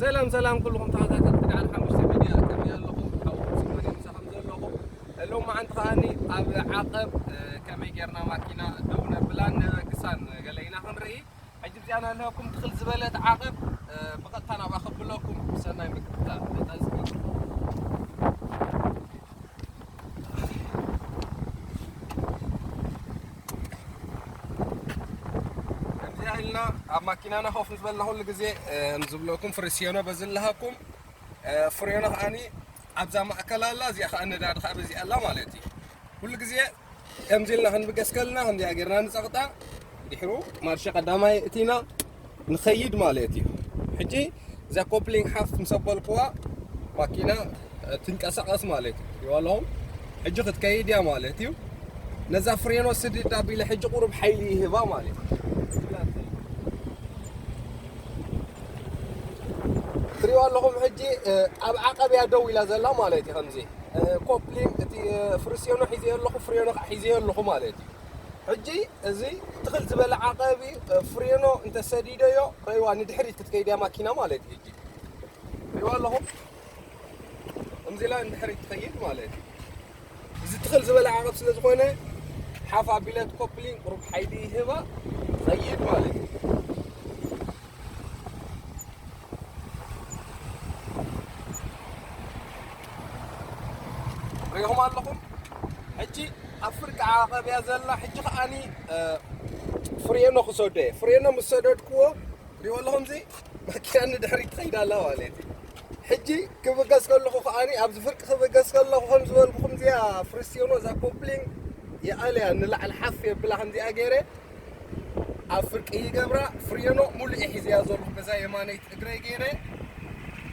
ሰላም ሰላም ኩልኹም ተኸታተልቲ ዳዕል ሓሙሽተ ሚድያ፣ ከመይ ኣለኹም? ሓውኹም ስማኒ ምሳኹም ዘለኹ። ሎማዓንቲ ከኣኒ ኣብ ዓቐብ፣ እ፣ ከመይ ጌርና ማኪና ደው ነብላን ነበግሳን ገለ ኢና ክንርኢ። ሕጂ እዚኣ ናለኩም ትኽል ዝበለት ዓቐብ፣ እ፣ ብቐጥታ ናብኣ ከብለኩም። ሰናይ ምክትታል። ከምዚኣ ኢልና ኣብ ማኪናና ኮፍ ምስ በልና ኩሉ ግዜ፣ እ፣ ዝብለኩም ፍርሲዮኖ በዚ ኣለሃኩም፣ እ፣ ፍሬኖ ከኣኒ ኣብዛ ማእከል ኣላ፣ እዚኣ ከኣ ነዳዲ ከኣ በዚኣ ኣላ ማለት እዩ። ኩሉ ግዜ ከምዚ ኢልና ክንብገስ ከለና ከምዚኣ ጌርና ንጸቕጣ፣ ድሕሩ ማርሸ ቀዳማይ እቲና ንኸይድ ማለት እዩ። ሕጂ እዛ ኮፕሊንግ ሓፍ ምስ ኣበልኩዋ ማኪና ትንቀሳቐስ ማለት እዩ። ይዋ ኣለኹም፣ ሕጂ ክትከይድ እያ ማለት እዩ። ነዛ ፍሬኖ ስድድ ኣቢለ ሕጂ ቁሩብ ሓይሊ ይህባ ማለት እዩ። ትሪእዋ ኣለኹም፣ ሕጂ፣ እ፣ ኣብ ዓቐብ እያ ደው ኢላ ዘላ ማለት እዩ። ከምዚ፣ እ፣ ኮፕሊንግ እቲ፣ እ፣ ፍርሲዮኖ ሒዘዮ ኣለኹ፣ ፍሬኖ ከዓ ሒዘዮ ኣለኹ ማለት እዩ። ሕጂ እዚ ትኽል ዝበለ ዓቐብ እዩ። እ፣ ፍሬኖ እንተሰዲደዮ፣ ረይዋ ንድሕሪት ክትከይድ እያ ማኪና ማለት እዩ። ሕጂ ሪዋ ኣለኹም፣ ከምዚ ኢላ ንድሕሪት ትኸይድ ማለት እዩ። እዚ ትኽል ዝበለ ዓቐብ ስለ ዝኾነ፣ ሓፍ ኣቢለት ኮፕሊን ቁሩብ ሓይሊ ይህባ፣ ትኸይድ ማለት እዩ። ሪኢኹም ኣለኹም። ሕጂ ኣብ ፍርቂ ዓቐብ እያ ዘላ። ሕጂ ከኣኒ፣ እ፣ ፍሬኖ ክሰዶ እየ። ፍሬኖ ምስ ሰደድክዎ፣ ሪእዎ ኣለኹም፣ እዚ ማኪና ንድሕሪት ትኸይድ ኣላ ማለት እዩ። ሕጂ ክብገስ ከለኹ ከኣኒ፣ ኣብዚ ፍርቂ ክብገስ ከለኹ፣ ከም ዝበልኩኹም፣ እዚኣ ፍሪስቲዮኖ፣ እዛ ኮፕሊንግ ይኣለያ፣ ንላዕሊ ሓፍ የብላ። ከምዚኣ ገይረ ኣብ ፍርቂ ይገብራ፣ ፍሬኖ ሙሉእ እየ ሒዘያ ዘለኹ፣ በዛ የማነይቲ እግረይ ገይረ።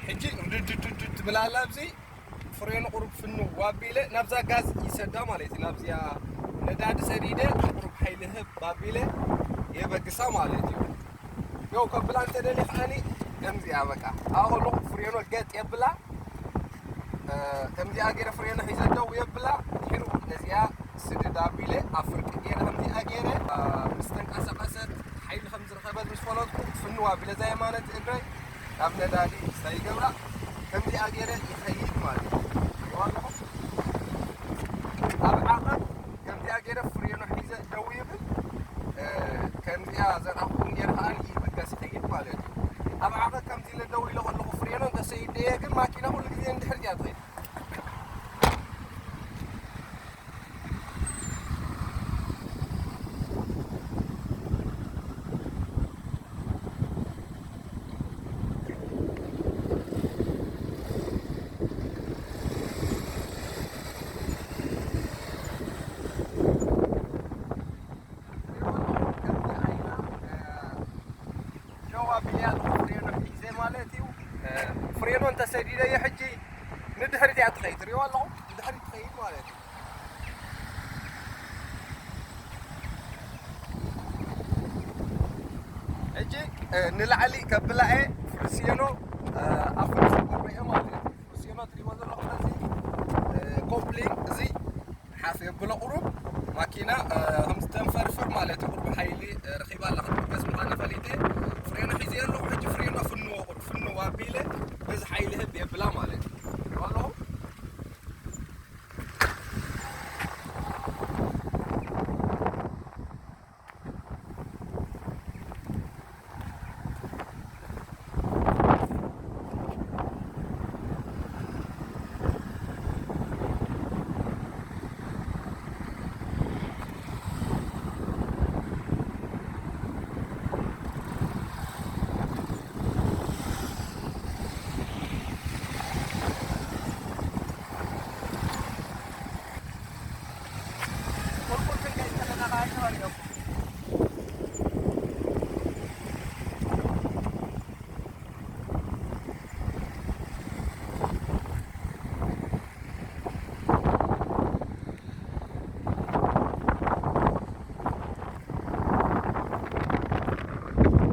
ሕጂ ርድድድድ ትብል ኣላ ኣብዚ። ፍሬኑ ቁሩብ ፍንው ኣቢለ ናብዛ ጋዝ ይሰዳ ማለት እዩ። ናብዚኣ ነዳዲ ሰዲደ ቁሩብ ሓይሊ ህብ ኣቢለ የበግሳ ማለት እዩ። ያው ከብላ እንተደልየ ከኣኒ ከምዚኣ በቃ ኣብኡ ከለኹ ፍሬኖ ገጥ የብላ። እ፣ ከምዚኣ ገይረ ፍሬኖ ሒዘ ደው የብላ። ድሒሩ ነዚኣ ስድድ ኣቢለ ኣብ ፍርቂ ገይረ ከምዚኣ ገይረ፣ እ፣ ምስ ተንቀሳቐሰት ሓይሊ ከም ዝረኸበት ምስ ፈለጥኩ ፍንው ኣቢለ እዛ የማነት እግረይ ናብ ነዳዲ ሳይገብራ ከምዚኣ ገይረ ይኸይድ ማለት እዩ። ሪእዋ ኣለኹም። ኣብ ዓቐብ ከምዚኣ ገይረ ፍሬኖ ሒዘ ደው ይብል። እ፣ ከምዚኣ ዘርኣኹም ገይረ ከኣ ይብገስ ይኸይድ ማለት እዩ። ኣብ ዓቐብ ከምዚ ኢለ ደው ኢለ ከለኹ ፍሬኖ እንተሰይደየ ግን ማኪና ኩሉ ግዜ እንድሕር እያ ትኸይድ። ሸዋ ብልያ ኣለኹ ፍሬኖ ሒዘ ማለት እዩ። ፍሬኖ እንተሰዲደዮ ሕጂ ንድሕሪት እያ ትኸይድ። ትሪእዋ ኣለኹም? ንድሕሪት ትኸይድ ማለት እዩ። ሕጂ፣ እ፣ ንላዕሊ ከብላኤ ፍርሲዮኖ፣ እ፣ ኣብ ፍርሲ ክገብሮ እየ ማለት እዩ። ፍርሲዮኖ ትሪእዎ ዘለኹም እዚ፣ እ፣ ኮፕሊንግ እዚ ሓፍ የብሎ ቁሩብ ማኪና፣ እ፣ ከም ዝተንፈርፍር ማለት እዩ። ቁሩብ ሓይሊ፣ እ፣ ረኺባ ኣላ ክትብገስ ምዃና ፈሊጠ ፍሬኖ ሒዘ ኣለኹ። ሕጂ ፍሬኖ ፍንዎ ቁሩብ ፍንዎ ኣቢለ በዚ ሓይሊ ህብ የብላ ማለት እዩ። ኣለኹም?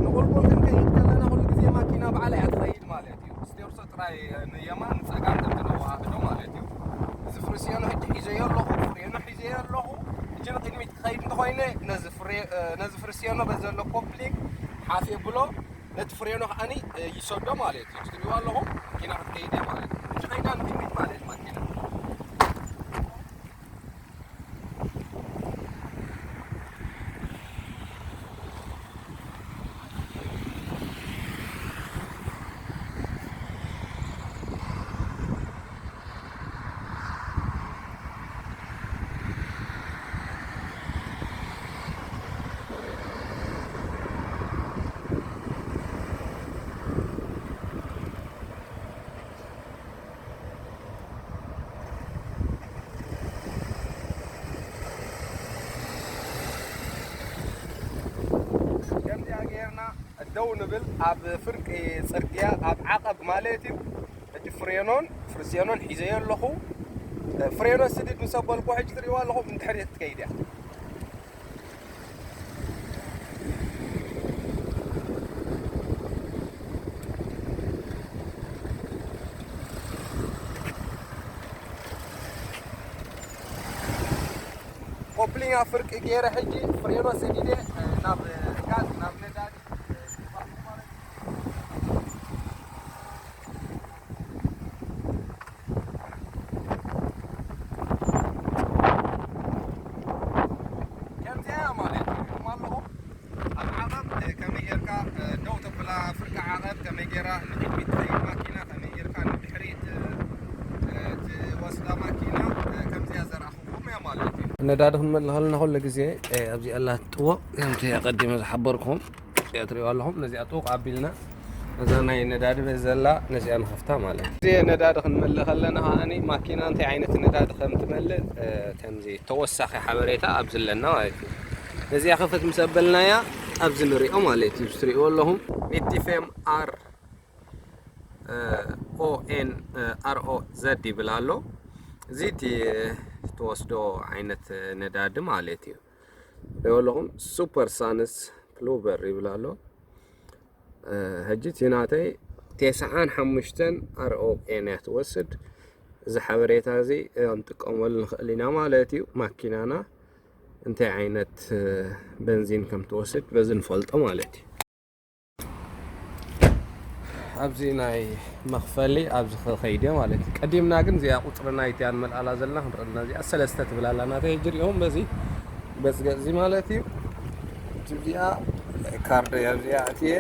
ንቁልቁል ክንከይድ ከለና ኩሉ ግዜ ማኪና ባዕላ እያ ትኸይድ ማለት እዩ። ስቴርሶ ጥራይ ንየማን ንጸጋም ከም ትነዋሃዶ ማለት እዩ። እዚ ፍርሲዮኖ ሕጂ ሒዘዮ ኣለኹ፣ ፍሬኖ ሒዘዮ ኣለኹ። ሕጂ ንቅድሚት ክኸይድ እንተኾይነ ነዚ ፍሬ-፣ ነዚ ፍርሲዮኖ በዚ ዘሎ ኮፕሊንግ ሓፍ የብሎ። ነቲ ፍሬኖ ከዓኒ ይሰዶ ማለት እዩ። ትሪእዋ ኣለኹም፣ መኪና ክትከይድ እያ ማለት እዩ። እቺ ከይዳ ንቕድሚት ማለት እዩ ማኪና። ከምዚኣ ጌርና ደው ንብል ኣብ ፍርቂ ጽርግያ ኣብ ዓቐብ ማለት እዩ። እቲ ፍሬኖን ፍርሴኖን ሒዘዮ ኣለኹ። ፍሬኖ ስድድ ምስ ኣበልኩ ሕጂ ትርእይዋ ኣለኹም ንድሕሪት ትከይድ እያ። ኮፕሊንግ ኣብ ፍርቂ ገይረ ሕጂ ፍሬኖ ሰዲደ ናብ ጋዝ ናብ ነዳዲ ከምዚኣ ማለት እዩ። ኣለኹም ኣብ ዓቐብ ከመይ ጌርካ ደው ተብላ ፍርቂ ዓቐብ ከመይ ጌራ ንቅድሚት ትኸይድ ማኪና ከመይ ጌርካ ንድሕሪት ትወስዳ ማኪና ከምዚኣ ዘርኣኹ ነዳዲ ክንመልእ ከለና ኩሉ ግዜ ኣብዚኣ ኣላ ጥወቕ ከምቲ ኣቐዲመ ዝሓበርኩም እዚኣ ትሪእዋ ኣለኹም። ነዚኣ ጥውቕ ኣቢልና እዛ ናይ ነዳዲ በዚ ዘላ ነዚኣ ንኸፍታ ማለት እዩ። እዚ ነዳዲ ክንመልእ ከለና ከዓኒ ማኪና እንታይ ዓይነት ነዳዲ ከም ትመልእ ከምዚ ተወሳኺ ሓበሬታ ኣብዚ ኣለና ማለት እዩ። ነዚኣ ክፍት ምስ ኣበልናያ ኣብዚ ንሪኦ ማለት እዩ። ትሪእዎ ኣለኹም ኢቲፌም ኣር ኦኤን ኣርኦዘድ ይብል ኣሎ። እዚ እቲ ትወስዶ ዓይነት ነዳዲ ማለት እዩ። ሪኦ ኣለኹም ሱፐር ሳንስ ፕሉቨር ይብል ኣሎ። ሕጂ እቲ ናተይ ተስዓን ሓሙሽተን ኣርኦኤን እያ ትወስድ። እዚ ሓበሬታ እዚ ክንጥቀመሉ ንኽእል ኢና ማለት እዩ። ማኪናና እንታይ ዓይነት በንዚን ከም ትወስድ በዚ ንፈልጦ ማለት እዩ። ኣብዚ ናይ መኽፈሊ ኣብዚ ክኸይድ እየ ማለት እዩ። ቀዲምና ግን እዚኣ ቁፅሪ ናይቲያ ንመልኣላ ዘለና ክንርኢ ኣለና። እዚኣ ሰለስተ ትብል ኣላ ናተይ ሕጂ ሪኦም በዚ በፅገፅ እዚ ማለት እዩ። እዚኣ ካርደይ ኣብዚኣ ኣትየ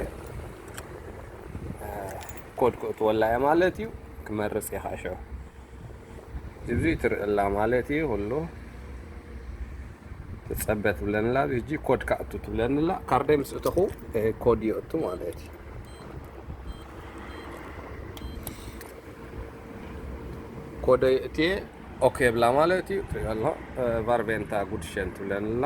ኮድ ክእትወላ እየ ማለት እዩ። ክመርፅ እየ ከዓ ሽዑ። እዚ ትርእላ ማለት እዩ። ኩሉ ትጸበ ትብለንላ። ሕጂ ኮድ ክኣቱ ትብለንላ። ካርደይ ምስ እተኹ ኮድ ይእቱ ማለት እዩ። ኮደ እትየ ኦኬ ብላ ማለት እዩ። ትሪኦ ኣሎ ቫርቬንታ ጉድሸን ትብለንላ።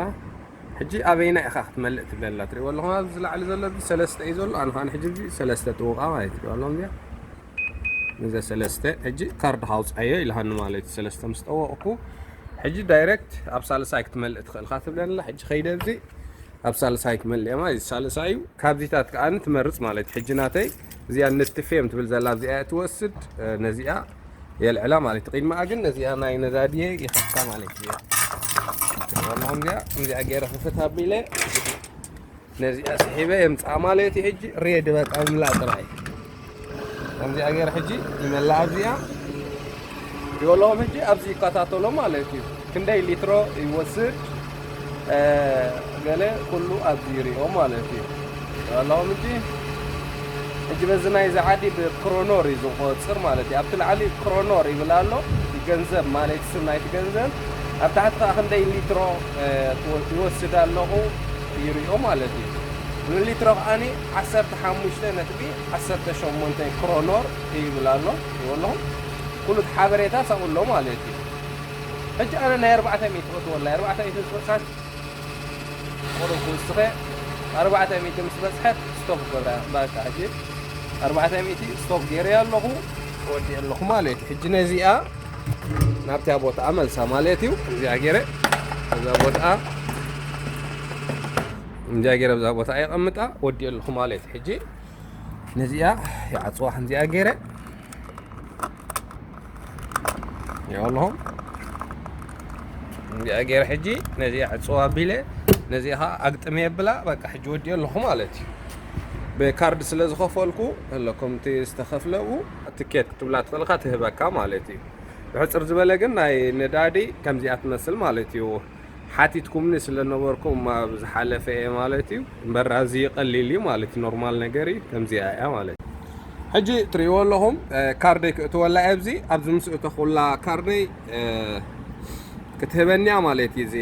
ሕጂ ኣበይና ኢኻ ክትመልእ ትብለላ። ትሪእዎ ኣለኹም ኣብዚ ላዕሊ ዘሎ እዚ ሰለስተ እዩ ዘሎ። ኣነ ኸዓ ሕጂ እዚ ሰለስተ ጥውቓ ማለት እዩ። ትሪእዎ ኣለኹም እዚኣ። ነዚ ሰለስተ ሕጂ ካርድ ሃውፃዮ ኢልሃኒ ማለት እዩ። ሰለስተ ምስ ጠወቕኩ ሕጂ ዳይሬክት ኣብ ሳልሳይ ክትመልእ ትኽእል ኢኻ ትብለንላ። ሕጂ ከይደ ኣብዚ ኣብ ሳልሳይ ክመልእ እየ ማለት እዩ። ሳልሳይ እዩ። ካብዚታት ከኣ ትመርፅ ማለት እዩ። ሕጂ ናተይ እዚኣ ንትፌም ትብል ዘላ ኣብዚኣ እያ ትወስድ። ነዚኣ የልዕላ ማለት እዩ። ቅድሚኣ ግን ነዚኣ ናይ ነዳድየ ይኸፍታ ማለት እዩ። ዋላኹም እዚኣ እዚኣ ገይረ ክፍት ኣቢለ ነዚኣ ስሒበ የምፅኣ ማለት እዩ። ሕጂ ሬድ በቃ ምምላእ ጥራይ ከምዚኣ ገይረ ሕጂ ይመላእ ኣብዚኣ ይበልኦም ሕጂ ኣብዚ ይከታተሎ ማለት እዩ። ክንደይ ሊትሮ ይወስድ ገለ ኩሉ ኣብዚ ይሪኦ ማለት እዩ። ይበልኦም ሕጂ ሕጂ በዚ ናይ ዝዓዲ ብክሮኖር እዩ ዝቆፅር ማለት እዩ። ኣብቲ ላዕሊ ክሮኖር ይብል ኣሎ ገንዘብ ማለት ስም ናይቲ ገንዘብ ኣብ ታሕቲ ከዓ ክንደይ ሊትሮ ይወስድ ኣለኹ ይሪኦ ማለት እዩ። ንሊትሮ ከዓኒ ዓሰርተ ሓሙሽተ ነጥቢ ዓሰርተ ሸሞንተ ክሮኖር ይብል ኣሎ ይበልኦም ኩሉ ሓበሬታ ሳብኡ ኣሎ ማለት እዩ። ሕጂ ኣነ ናይ ኣርባዕተ ሚእቲ ክእትወላ ኣርባዕተ ሚእቲ ዝበፅሐት ቁሩብ ክውስኸ ኣርባዕተ ሚእቲ ምስ በፅሐት ስቶፕ ገብራ ባቃ ሕጂ ኣርባዕተ ሚእቲ ስቶፕ ገይረ ኣለኹ ወዲ ኣለኹ ማለት እዩ። ሕጂ ነዚኣ ናብቲያ ቦታኣ መልሳ ማለት እዩ። እዚኣ ገይረ እዛ ቦታኣ እዚኣ ገይረ ብዛ ቦታ የቐምጣ ወዲ ኣለኹ ማለት እዩ። ሕጂ ነዚኣ ይዓፅዋ ከምዚኣ ገይረ ይበልኹም እዚኣ ገይረ ሕጂ ነዚኣ ዕፅዋ ኣቢለ ነዚኣ ከዓ ኣግጥመ የብላ በቃ ሕጂ ወዲኦ ኣለኹ ማለት እዩ። ብካርድ ስለ ዝኸፈልኩ፣ እለ ከምቲ ዝተኸፍለ ብኡ ትኬት ክትብላ ትኽእልካ ትህበካ ማለት እዩ። ብሕጽር ዝበለ ግን ናይ ነዳዲ ከምዚኣ ትመስል ማለት እዩ። ሓቲትኩምኒ ስለ ነበርኩም ኣብ ዝሓለፈ እየ ማለት እዩ። እምበር ኣዝዩ ቀሊል እዩ ማለት እዩ። ኖርማል ነገር እዩ። ከምዚኣ እያ ማለት እዩ። ሕጂ ትርእይዎ ኣለኹም፣ እ፣ ካርደይ ክእትወላ እየ። ኣብዚ፣ ኣብዚ ምስ እተኹላ ካርደይ፣ እ፣ ክትህበኒ እያ ማለት እዩ። እዚ፣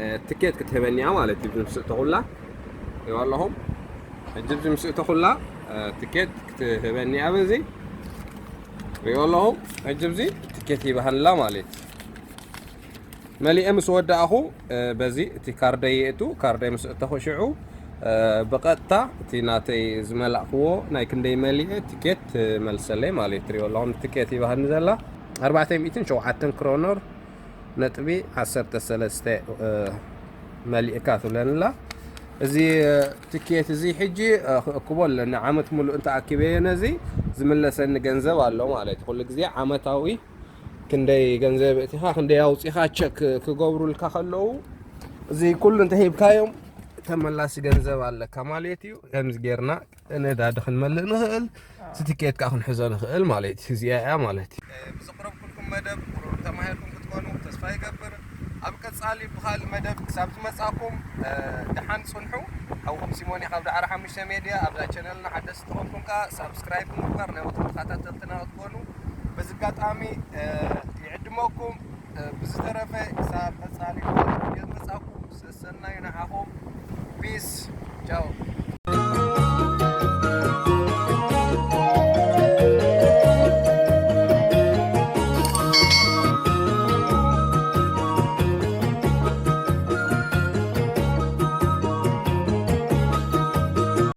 እ፣ ትኬት ክትህበኒ እያ ማለት እዩ። ኣብዚ ምስ እተኹላ ትርእይዎ ኣለኹም። ሕጂ ኣብዚ ምስ እተኹላ፣ እ፣ ትኬት ክትህበኒ እያ በዚ። ትርእይዎ ኣለኹም። ሕጂ ኣብዚ ትኬት ሂባሃላ ማለት እዩ። መሊኤ ምስ ወዳእኹ፣ እ፣ በዚ እቲ ካርደይ የእቱ። ካርደይ ምስ እተኹ ሽዑ፣ እ፣ ብቐጥታ እቲ ናተይ ዝመላእክዎ ናይ ክንደይ መሊኤ ትኬት ትመልሰለይ ማለት እዩ። ትርእይዎ ኣለኹም ትኬት ይባህኒ ዘላ ኣርባዕተ ሚእትን ሸውዓተን ክሮኖር ነጥቢ ዓሰርተ ሰለስተ፣ እ፣ መሊእካ ትብለንላ። እዚ፣ እ፣ ትኬት እዚ ሕጂ፣ እ፣ ክእክቦ ኣለኒ። ዓመት ሙሉእ እንተኣኪበዮ ነዚ ዝምለሰኒ ገንዘብ ኣሎ ማለት እዩ። ኩሉ ግዜ ዓመታዊ ክንደይ ገንዘብ እቲኻ ክንደይ ኣውፂኻ ቸክ ክገብሩልካ ከለዉ፣ እዚ ኩሉ እንተሂብካዮም ተመላሲ ገንዘብ ኣለካ ማለት እዩ። ከምዚ ጌርና ነዳዲ ክንመልእ ንኽእል፣ እቲ ትኬት ከዓ ክንሕዞ ንኽእል ማለት እዩ። እዚኣ እያ ማለት እዩ። እ፣ ብዘቕረብኩልኩም መደብ ቁሩብ ተማሂርኩም ክትኮኑ ተስፋ ይገብር። ኣብ ቀጻሊ ብኻልእ መደብ ክሳብ ዝመጻኩም፣ እ፣ ደሓን ጽንሑ። ሓውኹም ሲሞን እየ ካብ ዳዕሮ ሓሙሽተ ሜድያ። ኣብዛ ቻነልና ሓደስቲ ተኾንኩም ከዓ ሳብስክራይብ ብምግባር ናይ ወትሩ ተኸታተልትና ክትኮኑ በዚ ኣጋጣሚ፣ እ፣ ይዕድመኩም። እ፣ ብዝተረፈ ክሳብ ቀጻሊ ብኻልእ ቪድዮ ዝመጻኩም ሰሰናዩ ንዓኹም። ፒስ። ቻው።